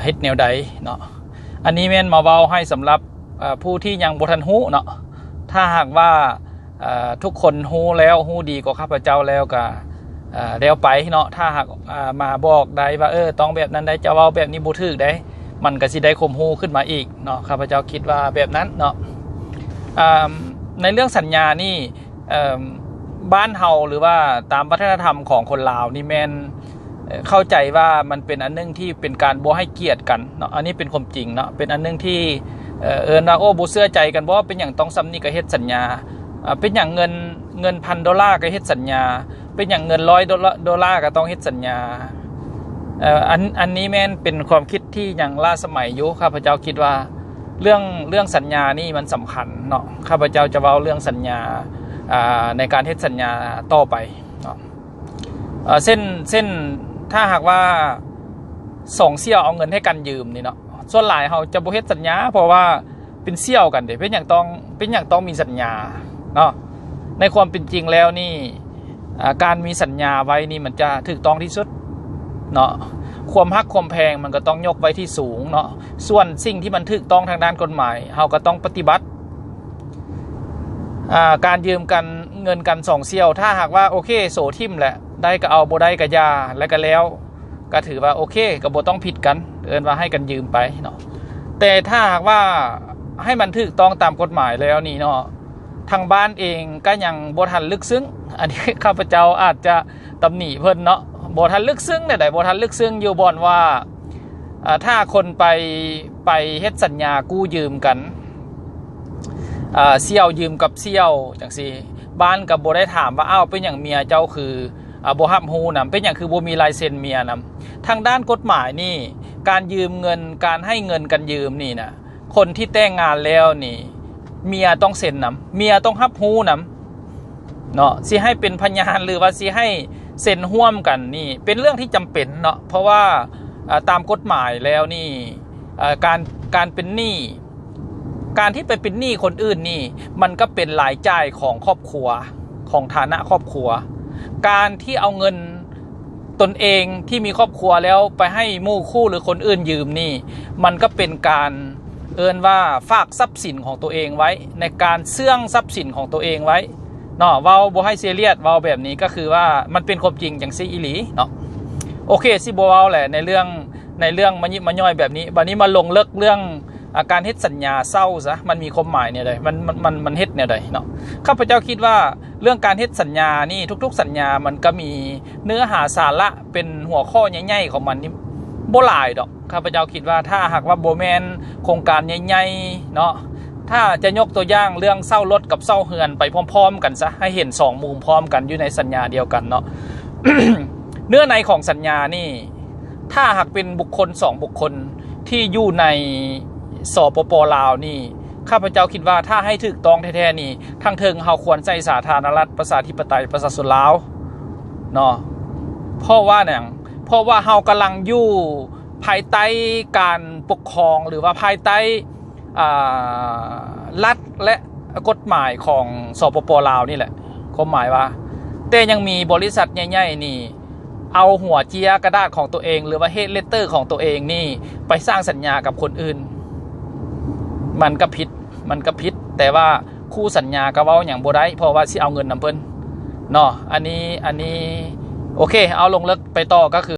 ເຮັດແນວໃດເນາະ. ອັນນີ້ແມ່ນມາເວົ້າໃຫ້ສຳລັບ ເອີ່ ຜູ້ທີ່ຍັງບໍ່ທັນຮູ້ເນາະ. ຖ້າຫາກວ່າ ເອີ່ ທຸກຄົນຮູ້ແລ້ວ ຮູ້ດີກວ່າຂ້າພະເຈົ້າແລ້ວ ກໍ ເອີ່ ແລ້ວໄປເນາະ. ຖ້າຫາກ ເອີ່ ມາບອກໄດ້ວ່າ ເອີ ຕ້ອງແບບນັ້ນໄດ໋ ເຈົ້າເວົ້າແບບນີ້ບໍ່ຖືກໄດ໋ ມັນກໍຊິໄດ້ຄວາມຮູ້ຂຶ້ນມາອີກເນາະ. ຂ້າພະເຈົ້າຄິດວ່າແບບນັ້ນເນາະ. ເອີ່ມ ໃນເລື່ອງສັນຍານີ້ ເອີ່ມ ບ້ານເຮົາ ຫຼືວ່າຕາມວັດທະນະທຳຂອງຄົນລາວນີ້ແມ່ນ ເອີ່ ເຂົ້າໃຈວ່າມັນເປັນອັນໜຶ່ງທີ່ເປັນການບໍ່ໃຫ້ກຽດກັນເນາະ. ອັນນີ້ເປັນຄວາມຈິງເນາະ. ເປັນອັນໜຶ່ງທີ່ ເອີ່ ເອີ້ນວ່າ ໂອ້ ບໍ່ເຊື່ອໃຈກັນບໍ? ເປັນຫຍັງຕ້ອງສ່ຳນີ້ກໍເຮັດສັນຍາ? ເປັນຫຍັງເງິນ ເງິນພັນໂດລາກໍເຮັດສັນຍາ? ເປັນຫຍັງເງິນຮ້ອຍໂດລາ ໂດລາກໍຕ້ອງເຮັດສັນຍາ? ເອີ່ ອັນ ອັນນີ້ແມ່ນເປັນຄວາມຄິດທີ່ຍັງລ້າສະໄໝຢູ່. ຂ້າພະເຈົ້າຄິດວ່າເລື່ອງ ເລື່ອງສັນຍານີ້ມັນສຳຄັນເນາະ. ຂ້າພະເຈົ້າຈະເວົ້າເລື່ອງສັນຍາ ອ່າ ໃນການເຮັດສັນຍາຕໍ່ໄປເນາະ. ເອີ່ ເຊັ່ນ ເຊັ່ນ ຖ້າຫາກວ່າສອງສ່ຽວເອົາເງິນໃຫ້ກັນຢືມນີ້ເນາະ, ສ່ວນຫຼາຍເຮົາຈະບໍ່ເຮັດສັນຍາ ເພາະວ່າເປັນສ່ຽວກັນເດ້. ເປັນຫຍັງຕ້ອງ ເປັນຫຍັງຕ້ອງມີສັນຍາເນາະ? ໃນຄວາມເປັນຈິງແລ້ວນີ້ ອ່າ ການມີສັນຍາໄວ້ນີ້ມັນຈະຖືກຕ້ອງທີ່ສຸດເນາະ. ຄວາມຮັກຄວາມແພງມັນກໍຕ້ອງຍົກໄວ້ທີ່ສູງເນາະ. ສ່ວນສິ່ງທີ່ມັນຖືກຕ້ອງທາງດ້ານກົດໝາຍ ເຮົາກໍຕ້ອງປະຕິບັດ. ອ່າ ການຢືມກັນ ເງິນກັນສອງສ່ຽວ ຖ້າຫາກວ່າ ໂອເຄ ໂສຖິ້ມແຫຼະ ໄດ້ກໍເອົາ ບໍ່ໄດ້ກໍຢ່າ ແລ້ວກໍແລ້ວ ກໍຖືວ່າໂອເຄ ກໍບໍ່ຕ້ອງຜິດກັນ ເອີ້ນວ່າໃຫ້ກັນຢືມໄປເນາະ. ແຕ່ຖ້າຫາກວ່າໃຫ້ມັນຖືກຕ້ອງຕາມກົດໝາຍແລ້ວນີ້ເນາະ ທາງບ້ານເອງກໍຍັງບໍ່ທັນລຶກຊຶ້ງ. ອັນນີ້ຂ້າພະເຈົ້າອາດຈະຕຳໜິເພິ່ນເນາະ, ບໍ່ທັນລຶກຊຶ້ງແນວໃດ? ບໍ່ທັນລຶກຊຶ້ງຢູ່ບ່ອນວ່າ ເອີ່ ຖ້າຄົນໄປ ໄປເຮັດສັນຍາກູ້ຢືມກັນ ເອີ່ ສ່ຽວຢືມກັບສ່ຽວຈັ່ງຊີ້ ບ້ານກໍບໍ່ໄດ້ຖາມວ່າ ອ້າວ ເປັນຫຍັງເມຍເຈົ້າຄື ອ່າ ບໍ່ຮັບຮູ້ນຳ? ເປັນຫຍັງຄືບໍ່ມີລາຍເຊັນເມຍນຳ? ທາງດ້ານກົດໝາຍນີ້ ການຢືມເງິນ ການໃຫ້ເງິນກັນຢືມນີ້ນະ ຄົນທີ່ແຕ່ງງານແລ້ວນີ້ ເມຍຕ້ອງເຊັນນຳ, ເມຍຕ້ອງຮັບຮູ້ນຳເນາະ. ຊິໃຫ້ເປັນພະຍານ ຫຼືວ່າຊິໃຫ້ເຊັນຮ່ວມກັນນີ້ ເປັນເລື່ອງທີ່ຈຳເປັນເນາະ. ເພາະວ່າ ເອີ່ ຕາມກົດໝາຍແລ້ວນີ້ ເອີ່ ການ ການເປັນໜີ້ ການທີ່ໄປເປັນໜີ້ຄົນອື່ນນີ້ ມັນກໍເປັນລາຍຈ່າຍຂອງຄອບຄົວ ຂອງຖານະຄອບຄົວ. ການທີ່ເອົາເງິນຕົນເອງທີ່ມີຄອບຄົວແລ້ວໄປໃຫ້ໝູ່ຄູ່ ຫຼື ຄົນອື່ນຢືມນີ້ ມັນກໍເປັນການ ເອີ້ນວ່າຝາກຊັບສິນຂອງຕົວເອງໄວ້ ໃນການເຊື່ອງຊັບສິນຂອງຕົວເອງໄວ້ເນາະ. ເວົ້າບໍ່ໃຫ້ເສຍລຽດ ເວົ້າແບບນີ້ກໍຄືວ່າມັນເປັນຄວາມຈິງຈັ່ງຊີ້ອີ່ຫຼີເນາະ. ໂອເຄ ຊິບໍ່ເວົ້າແຫຼະ ໃນເລື່ອງ ໃນເລື່ອງມາຍິບມາຍ່ອຍແບບນີ້. ບັດນີ້ມາລົງເລິກເລື່ອງ ອາ ການເຮັດສັນຍາເຊົ່າຊະ ມັນມີຄວາມໝາຍແນວໃດ? ມັນ ມັນ ມັນ ມັນເຮັດແນວໃດເນາະ? ຂ້າພະເຈົ້າຄິດວ່າເລື່ອງການເຮັດສັນຍານີ້ ທຸກໆສັນຍາມັນກໍມີເນື້ອຫາສາລະ ເປັນຫົວຂໍ້ໃຫຍ່ໆຂອງມັນນີ້ ບໍ່ຫຼາຍດອກ. ຂ້າພະເຈົ້າຄິດວ່າ ຖ້າຫາກວ່າບໍ່ແມ່ນໂຄງການໃຫຍ່ໆເນາະ, ຖ້າຈະຍົກຕົວຢ່າງເລື່ອງເຊົ່າລົດກັບເຊົ່າເຮືອນໄປພ້ອມໆກັນຊະ ໃຫ້ເຫັນສອງມຸມພ້ອມກັນຢູ່ໃນສັນຍາດຽວກັນເນາະ. ເນື້ອໃນຂອງສັນຍານີ້ ຖ້າຫາກເປັນບຸກຄົນສອງບຸກຄົນທີ່ຢູ່ໃນ ສປປ ລາວນີ້ ຂ້າພະເຈົ້າຄິດວ່າ ຖ້າໃຫ້ຖືກຕ້ອງແທ້ໆນີ້ ທາງເທິງເຮົາຄວນໃຊ້ສາທາລະນະລັດ ປະຊາທິປະໄຕ ປະຊາຊົນລາວເນາະ. ເພາະວ່າຫຍັງ? ເພາະວ່າເຮົາກຳລັງຢູ່ພາຍໃຕ້ການປົກຄອງ ຫຼືວ່າພາຍໃຕ້ ອ່າ ລັດ ແລະ ກົດໝາຍຂອງ ສປປ ລາວນີ້ແຫຼະ. ຄວາມໝາຍວ່າ ແຕ່ຍັງມີບໍລິສັດໃຫຍ່ໆນີ້ ເອົາຫົວເຈ້ຍກະດາດຂອງຕົວເອງ ຫຼືວ່າເຮດເລດເຕີຂອງຕົວເອງນີ້ ໄປສ້າງສັນຍາກັບຄົນອື່ນ. ມັນກໍຜິດ ມັນກໍຜິດ ແຕ່ວ່າຄູ່ສັນຍາກໍເວົ້າຫຍັງບໍ່ໄດ້ ເພາະວ່າຊິເອົາເງິນນຳເພິ່ນເນາະ. ອັນນີ້ ອັນນີ້ ໂອເຄ ເອົາລົງເລິກໄປຕໍ່ ກໍຄື